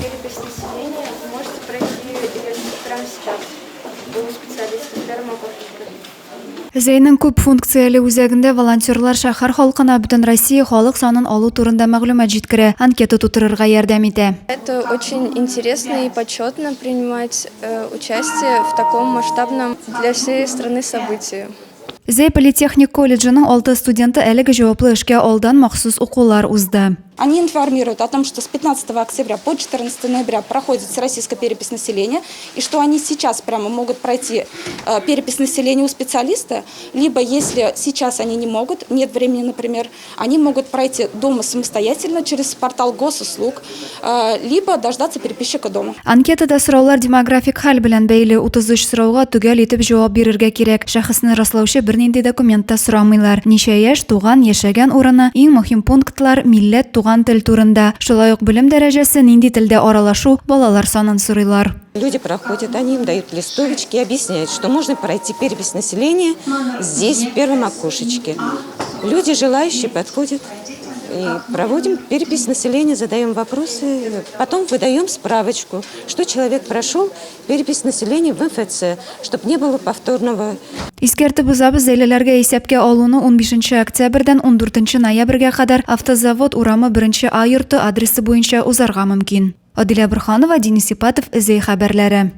перепись населения. Вы можете пройти ее прямо сейчас у специалиста в первом окошечке. Зәйнең күп функцияле үзәгендә волонтерлар шәһәр халкына Бөтенроссия халык санын алу турында мәгълүмат җиткерә, анкета тутырырга ярдәм итә. Это очень интересно и почетно принимать э, участие в таком масштабном для всей страны событии. Зәй политехник колледжының алты студенты әлеге җаваплы эшкә алдан махсус укулар узды. Они информируют о том, что с 15 октября по 14 ноября проходит всероссийская перепись населения, и что они сейчас прямо могут пройти э, перепись населения у специалиста, либо если сейчас они не могут, нет времени, например, они могут пройти дома самостоятельно через портал госуслуг, э, либо дождаться переписчика дома. Анкетада сораулар демографик хәл белән бәйле 33 сорауга төгәл итеп җавап бирергә кирәк. Шәхесне раслаучы бернинди документ та сорамыйлар. Ничә яшь, туган, яшәгән урыны, иң мөһим пунктлар, милләт, туган тел турында. Шулай ук белем дәрәҗәсе, нинди телдә аралашу, балалар санын сорыйлар. Люди проходят, они им дают листовочки, объясняют, что можно пройти перепись населения здесь, в первом окошечке. Люди, желающие, подходят и проводим перепись населения, задаем вопросы, потом выдаем справочку, что человек прошел перепись населения в МФЦ, чтобы не было повторного. Искәртеп узабыз, зәйлеләргә исәпкә алуны 15 октябрьдән 14 ноябрьгә кадәр Автозавод урамы 1 А йорты адресы буенча узарга мөмкин. Адилә Борһанова, Денис Ипатов, Зәй хәбәрләре.